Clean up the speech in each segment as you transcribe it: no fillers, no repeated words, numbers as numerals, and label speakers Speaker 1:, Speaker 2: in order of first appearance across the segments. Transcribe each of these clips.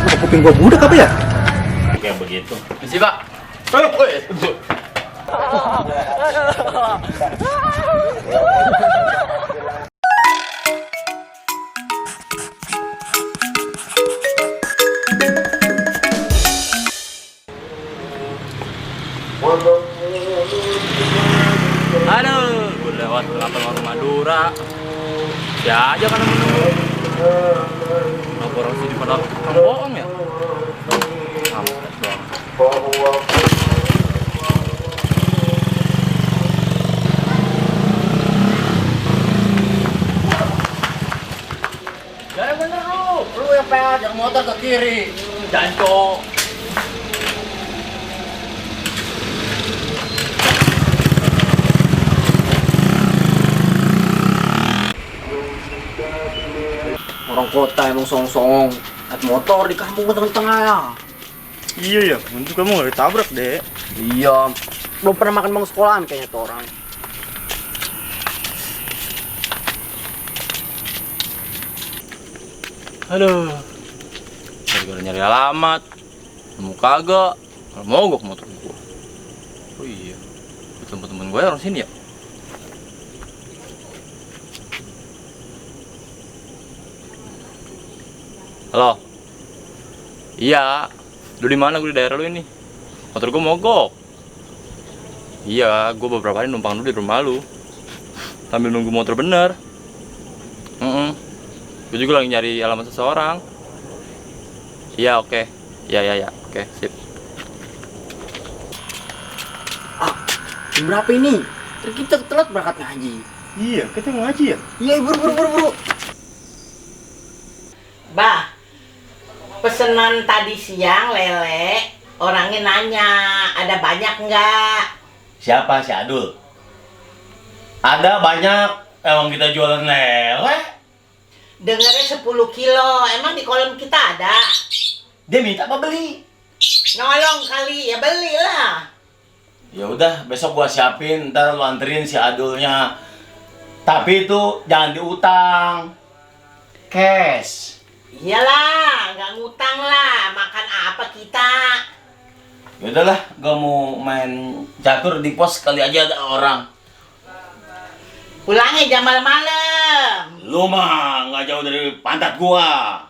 Speaker 1: Apa kuping gua budak apa ya?
Speaker 2: Kayak begitu.
Speaker 3: Misi, Pak. Aduh, gue lewat belakang warung Madura. Ya aja kan menunggu. Kenapa orang sini pada tukang bohong ya? Kampret doang. Ya bener lu yang peat, yang motor ke kiri. Jancok. Orang kota emang song-song, naik motor di kampung tengah-tengah ya.
Speaker 1: Iya ya, untuk kamu gak ditabrak deh.
Speaker 3: Iya, belum pernah makan bang sekolahan kayaknya tuh orang. Aduh, gara-gara nyari alamat, nemu kagak, kalau mogok motor gua. Oh iya, temen-temen gue orang sini ya. Halo. Iya. Lu di mana? Gue di daerah lu ini. Motor gue mogok. Iya, gue beberapa hari numpang dulu di rumah lu. Sambil nunggu motor bener. Gue juga lagi nyari alamat seseorang. Iya, oke. Iya. Oke, sip. Jam berapa ini? Kita telat berangkat ngaji.
Speaker 1: Iya, kita mau ngaji ya?
Speaker 3: Iya, buru.
Speaker 4: Bah, pesenan tadi siang lele, orangnya nanya, ada banyak nggak?
Speaker 2: Siapa si Adul? Ada banyak. Emang kita jualan lele.
Speaker 4: Dengarnya 10 kilo, emang di kolam kita ada?
Speaker 2: Dia minta apa beli?
Speaker 4: Nolong kali, ya belilah.
Speaker 2: Ya udah, besok gua siapin, ntar lu anterin si Adulnya. Tapi itu jangan diutang. Cash.
Speaker 4: Iyalah, nggak ngutang lah, makan apa kita?
Speaker 2: Ya udahlah, gua mau main catur di pos kali aja ada orang.
Speaker 4: Pulangnya jam malam-malam.
Speaker 2: Lu mah nggak jauh dari pantat gua.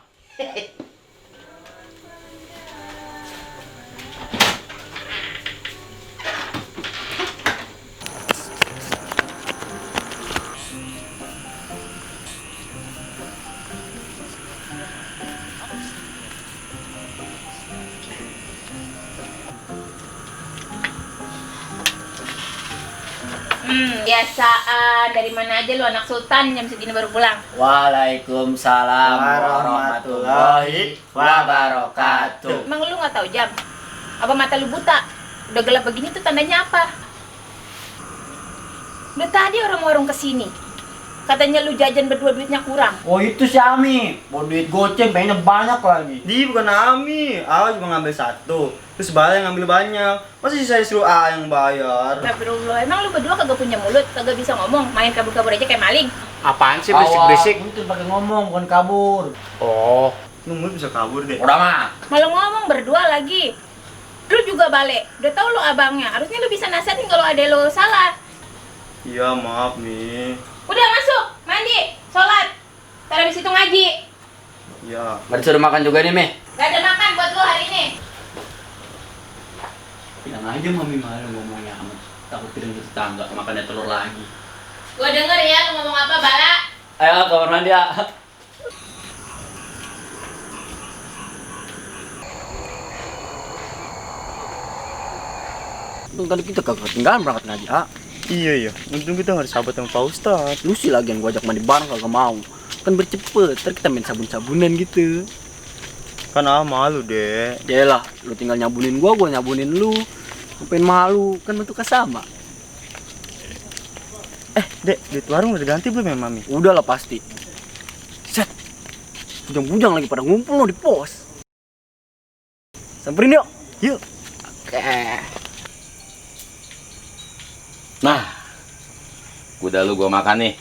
Speaker 5: Biasaan, dari mana aja lu anak sultan jam segini baru pulang?
Speaker 3: Waalaikumsalam warahmatullahi wabarakatuh.
Speaker 5: Emang lu nggak tahu jam? Apa mata lu buta? Udah gelap begini tuh tandanya apa? Udah tadi orang warung kesini, katanya lu jajan berdua duitnya kurang.
Speaker 3: Oh itu si Ami, mau duit goceng pengennya banyak lagi.
Speaker 1: Di bukan Ami, A cuma ngambil satu, terus Bala yang ngambil banyak. Masa sih saya suruh A yang bayar?
Speaker 5: Astagfirullah, emang lu berdua kagak punya mulut, kagak bisa ngomong, main kabur-kabur aja kayak maling.
Speaker 1: Apaan sih berisik-berisik?
Speaker 3: Itu pakai ngomong bukan kabur.
Speaker 1: Oh, lu mulut bisa kabur deh.
Speaker 2: Udah mah.
Speaker 5: Malah ngomong berdua lagi. Lu juga balik, udah tau lu abangnya, harusnya lu bisa nasihatin kalau ada lu salah.
Speaker 1: Iya, maaf nih.
Speaker 5: Udah masuk, mandi, sholat, ntar habis itu ngaji.
Speaker 1: Iya.
Speaker 3: Mari suruh makan juga nih, Meh.
Speaker 5: Gak ada makan buat lu hari ini.
Speaker 3: Bilang aja Mami malu ngomongnya amat. Takut piring tetangga makannya telur lagi.
Speaker 5: Gua denger ya lu ngomong apa, Bala.
Speaker 3: Ayo kamar mandi ya. Untung tadi kita kagak ketinggalan berangkat ngaji, ah.
Speaker 1: Iya ya, untung kita nggak ada sahabat sama Pak Ustadz.
Speaker 3: Lu sih lagi yang gua ajak mandi bareng kagak mau. Kan bercepet, ntar kita main sabun-sabunan gitu.
Speaker 1: Kan malu deh.
Speaker 3: Yaelah, lu tinggal nyabunin gua nyabunin lu. Ngapain malu, kan bentuknya sama.
Speaker 1: Dek, duit warung udah ganti belum ya Mami?
Speaker 3: Udah lah pasti. Set. Bujang-bujang lagi pada ngumpul lo di pos. Samperin yuk.
Speaker 1: Yuk.
Speaker 3: Oke.
Speaker 2: Nah, udah lu gua makan nih.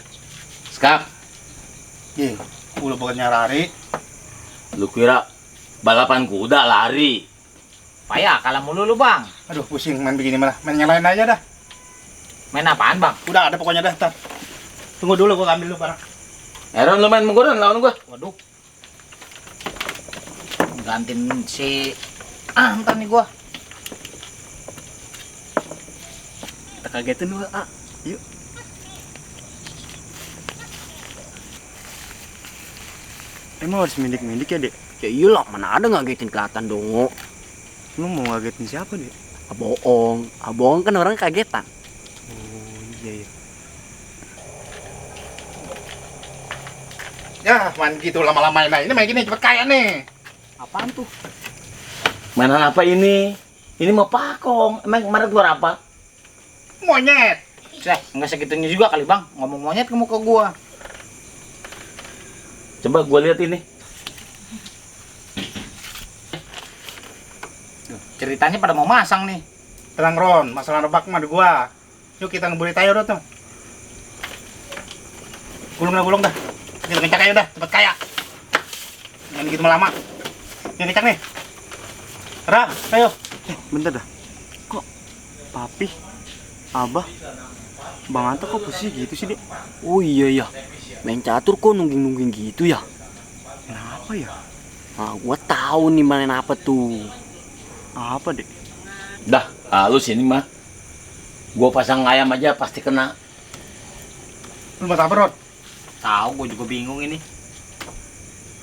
Speaker 2: Skap,
Speaker 1: Iya, udah bukan nyarari.
Speaker 2: lu kira balapan kuda lari.
Speaker 6: Payah kalah mulu lu bang.
Speaker 7: Aduh pusing main begini malah. Main yang lain aja dah.
Speaker 6: Main apaan bang?
Speaker 7: Udah ada pokoknya dah. Ntar. Tunggu dulu gua ambil dulu barang.
Speaker 2: Aaron lu main menggoda lawan gua.
Speaker 6: Waduh. Gantiin si Anton nih gua.
Speaker 1: Kita kagetin dulu, Yuk. Emang harus mindik-mindik ya, Dek?
Speaker 8: Ya iyalah, mana ada ngagetin kelihatan dong.
Speaker 1: Lu mau ngagetin siapa, Dek?
Speaker 8: Bohong kan orang kagetan.
Speaker 1: Oh, iya.
Speaker 7: Ya, main gitu lama-lamain lah. Ini main gini cepet kaya nih.
Speaker 8: Apaan tuh?
Speaker 2: Mainan apa ini? Ini mau pakong. Emang kemarin keluar apa?
Speaker 7: Monyet.
Speaker 6: Nggak segitunya juga kali bang. Ngomong monyet ke muka gua.
Speaker 2: Coba gua lihat ini.
Speaker 6: Ceritanya pada mau masang nih.
Speaker 7: Tenang Ron, masalah nebak mah di gua. Yuk kita ngeburi tayo tuh. Gulung dah. Kita kencang aja dah, cepet kaya. Jangan gitu lama. Yang kencang nih. Ra, ayo.
Speaker 1: Bentar dah. Kok Papi, Abah, Bang Anta kok posisi gitu sih, Dek?
Speaker 8: Oh iya ya. Main catur kok nungging-nungging gitu ya?
Speaker 1: Kenapa ya?
Speaker 8: Ah, gua tahu nih main apa tuh.
Speaker 1: Apa, Dek?
Speaker 2: Dah, halus ini mah. Gua pasang ayam aja pasti kena.
Speaker 7: Lu buat apa, Ron?
Speaker 6: Tahu gua juga bingung ini.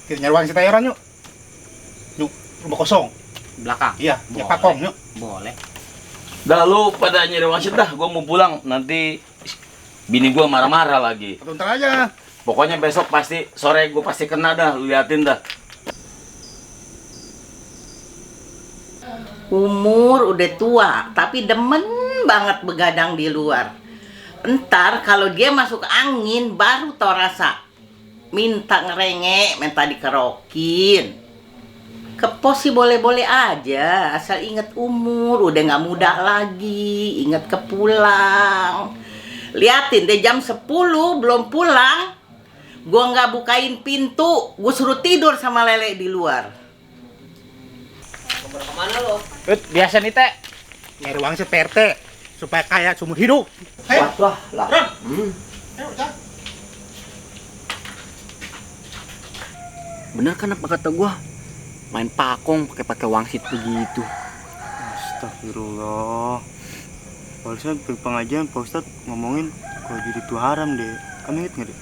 Speaker 7: Kita nyari uang si tayo Ron, yuk. Yuk, rumah kosong.
Speaker 6: Belakang.
Speaker 7: Iya,
Speaker 6: Boleh.
Speaker 7: ya pakong, yuk.
Speaker 6: Boleh.
Speaker 2: Dah lu pada nyari wasit dah, gua mau pulang. Nanti bini gua marah-marah lagi.
Speaker 7: Bentar aja.
Speaker 2: Pokoknya besok pasti sore gua pasti kena dah, lu liatin dah.
Speaker 4: Umur udah tua, tapi demen banget begadang di luar. Entar kalau dia masuk angin, baru tau rasa. Minta ngerengek, minta dikerokin. Ke pos sih boleh-boleh aja, asal inget umur, udah nggak muda lagi, inget ke pulang. Liatin deh jam 10 belum pulang, gua nggak bukain pintu, gua suruh tidur sama Lele di luar.
Speaker 6: Biasa nih teh.
Speaker 7: Nyari uang si PRT supaya kaya seumur hidup. Ayo.
Speaker 8: Wah lah.
Speaker 7: Ayo, Cak.
Speaker 8: Bener kan apa kata gua? Main pakong pakai wangsit begitu.
Speaker 1: Astagfirullah. Barusan di pengajian Pak Ustadz ngomongin kalau judi itu haram, Dek. Kamu inget nggak, Dek?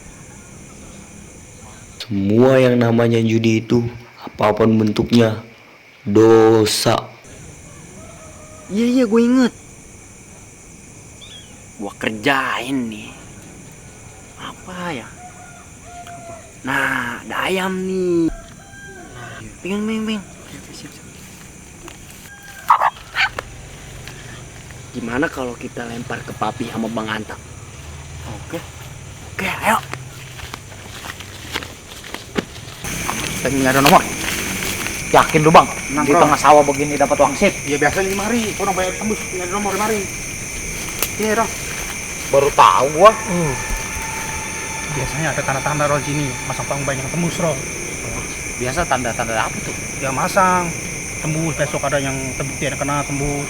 Speaker 9: Semua yang namanya judi itu, apapun bentuknya, dosa.
Speaker 8: Iya gue inget. Gua kerjain nih. Apa ya? Nah, ada ayam nih. Ping. Gimana kalau kita lempar ke Papi sama Bang Anta?
Speaker 1: Oke.
Speaker 8: Ayo.
Speaker 7: Kita nyari nomor.
Speaker 6: Yakin lu bang?
Speaker 7: Nang,
Speaker 6: Di
Speaker 7: Bro.
Speaker 6: tengah sawah begini dapat wangsit.
Speaker 7: Iya biasa 5 hari. Orang bayar tembus nyari nomor 5 hari. Ini Ron.
Speaker 6: Baru tahu gua.
Speaker 7: Biasanya ada tanda-tanda Ron sini. Masang panggung banyak tembus Ron.
Speaker 6: Biasa tanda-tanda apa tuh?
Speaker 7: Ya masang tembus, besok ada yang terbukti ada kena tembus.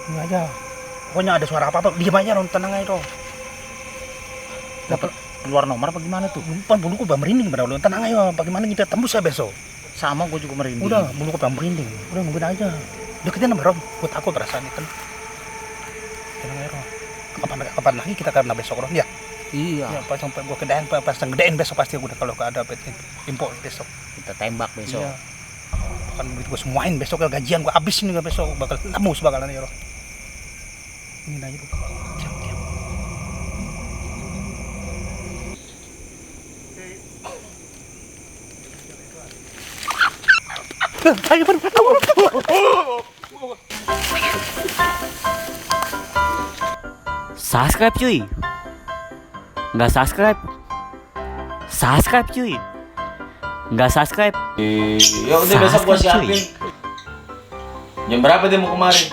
Speaker 7: Ini aja. Pokoknya ada suara apa-apa, diam aja Ron, tenang aja Ron.
Speaker 6: Dapat keluar nomor apa gimana tuh?
Speaker 7: Lupa buluku udah merinding pada lu. Tenang aja, bagaimana kita tembus ya besok.
Speaker 6: Sama gua juga merinding.
Speaker 7: Udah, buluku udah merinding. Udah nungguin aja. Deketin sama Ron, gua takut perasaan itu. Tenang aja Ron. Kapan lagi kita karena besok Ron ya?
Speaker 6: Iya.
Speaker 7: Ya, pas sampai gua kedain, pas gedein besok pasti udah kalau ada info besok.
Speaker 6: Kita tembak besok.
Speaker 7: Iya. Kan begitu gua semuain besok gajian gua habis nih besok bakal tembus bakalan ya Ron. Ini aja dulu. Diam. Ayo,
Speaker 8: Subscribe cuy. Nggak subscribe. Subscribe cuy. Nggak subscribe.
Speaker 2: Ya udah besok gua
Speaker 8: Subscribe, cuy.
Speaker 2: siapin. Jam berapa dia mau kemari?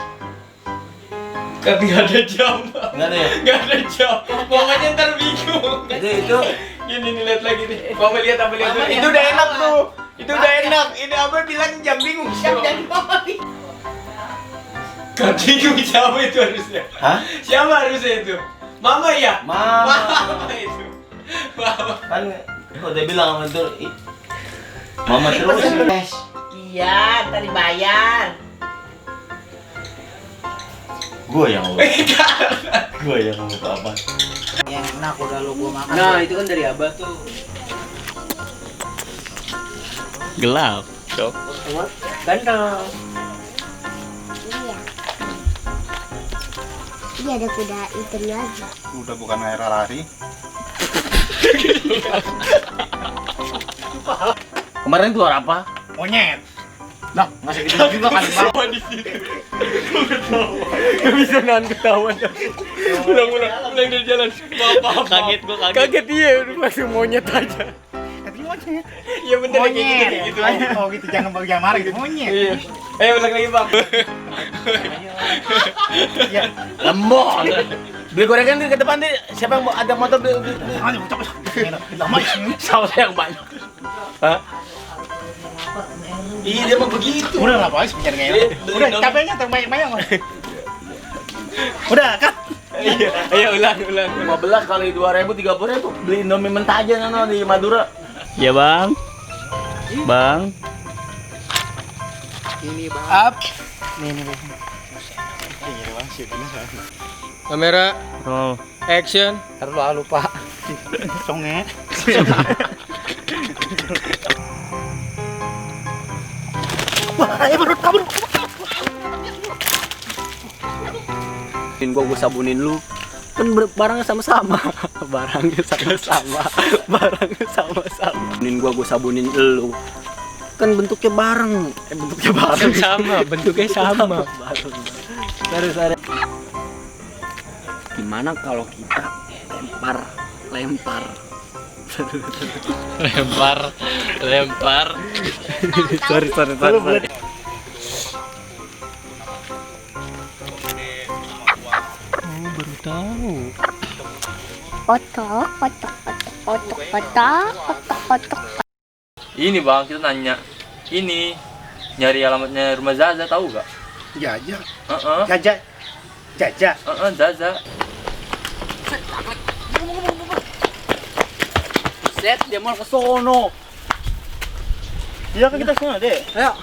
Speaker 3: Tapi gak ada jam.
Speaker 2: Enggak ada ya?
Speaker 3: Gak ada jam. Mamanya ntar bingung.
Speaker 2: Itu
Speaker 3: Gini nih, lihat lagi nih. Mama lihat apa lihat? Itu udah enak tuh. Itu udah enak. Ini apa bilang jam bingung.
Speaker 4: Jadi mama nih.
Speaker 3: Gak bingung siapa itu harusnya?
Speaker 2: Hah?
Speaker 3: Siapa harusnya itu? Mama ya?
Speaker 2: Mama.
Speaker 3: Mama itu. Mama.
Speaker 2: Kan udah bilang sama itu Mama terus.
Speaker 4: Iya, tadi bayar.
Speaker 2: Gua yang ngomong. Gua yang ngomong apa?
Speaker 6: Yang enak udah lu gua makan.
Speaker 3: Nah, itu kan dari Abah tuh. Gelap, Cok. Ganteng.
Speaker 10: Iya. Iya ada kuda hitamnya aja.
Speaker 7: Udah bukan air lari.
Speaker 2: Kemarin keluar apa?
Speaker 6: Monyet. Lah, nggak segitu juga kali bang.
Speaker 3: Di situ. Gak bisa nahan ketawa. Ulang dari jalan. Maaf. Kaget gua kaget. Kaget iya, langsung monyet aja.
Speaker 6: Tapi monyet.
Speaker 3: Iya bener kayak gitu
Speaker 6: Monyet.
Speaker 3: kayak gitu.
Speaker 6: Oh gitu, jangan marah gitu. Monyet.
Speaker 3: Iya. Ayo ulang lagi, Bang.
Speaker 6: Iya.
Speaker 2: Lembok. Beli gorengan di ke depan deh. Siapa yang mau ada motor beli?
Speaker 6: Ayo, cepet. Lama ya.
Speaker 2: Saus yang banyak. Hah? Iya dia mah begitu.
Speaker 6: Udah lah, Pak. Biar nggak enak. Udah, capeknya terbayang-bayang. Udah, Kak.
Speaker 3: Iya, ayo ulang.
Speaker 2: 15 kali 2.000 30.000 beli Indomie mentah aja nono di Madura.
Speaker 3: Ya, Bang. Bang.
Speaker 6: Up. Nih.
Speaker 3: Kamera. Oh. Action.
Speaker 6: Terlalu lupa. Songe. Wah, ayo baru kabur.
Speaker 8: Gua sabunin lu. Kan barangnya sama-sama. Barangnya sama-sama. Sabunin gua sabunin lu. Kan bentuknya bareng. Bentuknya bareng.
Speaker 3: Sama, bentuknya sama.
Speaker 8: Terus. Gimana kalau kita lempar?
Speaker 3: Lempar.
Speaker 8: Sorry.
Speaker 3: Baru tahu.
Speaker 10: Kotok.
Speaker 3: Ini Bang, kita nanya. Ini nyari alamatnya rumah Zaza, tahu gak?
Speaker 6: Jaja.
Speaker 3: Heeh.
Speaker 6: Jaja.
Speaker 3: Zaza.
Speaker 8: Set dia mau ke sono.
Speaker 1: Iya kan kita sana deh.
Speaker 8: Ayo.